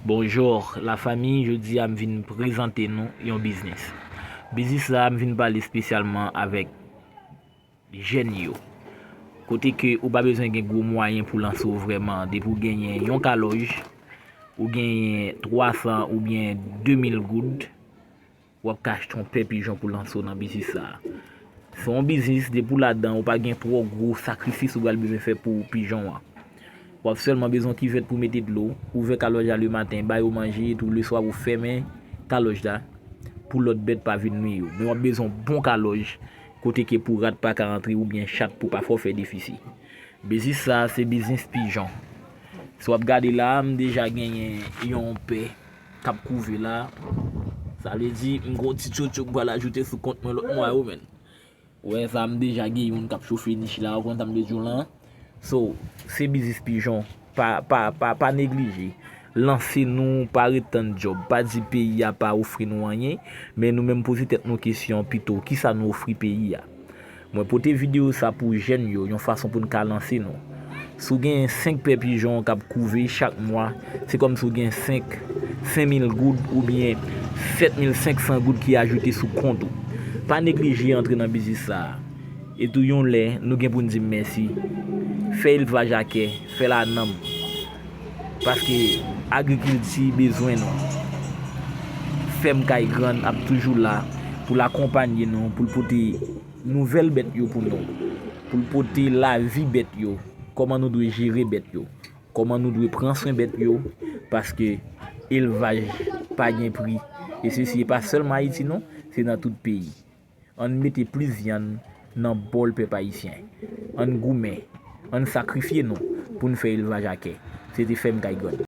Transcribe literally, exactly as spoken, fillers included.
Bonjou, lafanmi, jodi a m vin prezante nou yon biznis. Biznis la, m vin pale espesyalman avèk jèn yo. Kote ke ou pa bezwen gen gwo mwayen pou lanse w vrèman. Depi w genyen yon kalòj, ou genyen twa san oubyen de mil goud, w ap ka achte yon pè pijon pou lanse w nan biznis sa a. Se yon biznis, depi w ladan, ou pa gen twò gwo sakrifis ou pral bezwen fè pou pijon an. W ap sèlman bezwen yon kivèt pou mete dlo, ouvè kalòj la lematen, ba yo manje, etou leswa ou fèmen kalòj la pou lòt bèt pa vin nwi yo. Men w ap bezwen yon bon kalòj, kote ke pou rat pa ka antre oubyen chat pou pa fè w fè defisi. Biznis sa a, se biznis pijon. Si w ap gade la a, m deja genyen yon pè k ap kouve la. Sa vle di, m gen yon ti tchotcho k pral ajoute sou kont mwen lòt mwa yo, menn. Ou wè sa, m deja gen youn k ap chofe nich la, ou konn sa m vle di w lan. So, se biznis pijon, pa, pa, pa, pa neglije. Lanse nou, pa ret tann djòb. Pa di peyi a pa ofri nou anyen, men nou menm poze tèt nou kesyon pito, kisa nou ofri peyi a? Mwen pote videyo sa pou jèn yo, yon fason pou n ka lanse nou. Si w gen senk pè pijon k ap kouve chak mwa, se kòmsi w gen senk, senk mil goud oubyen sèt mil senk san goud ki ajoute sou kont ou. Pa neglije antre nan biznis sa a. Etou yon lè, nou gen pou n di m mèsi. Fè elvaj a kè, fè l a nanm. Paske agrikilti bezwen nou. Fèm Kay Grann ap toujou la pou l akonpanye nou, pou l pote nouvèl bèt yo pou nou, pou l pote lavi bèt yo, kòman nou dwe jere bèt yo, kòman nou dwe pran swen bèt yo, paske elvaj pa gen pri. E sesi e pa sèlman Ayiti non, se nan tout peyi. Ann mete plis vyann nan bòl pèp ayisyen. Ann goumen, ann sakrifye nou pou n fè elvaj a kè. Se te Fèm Kay Grann.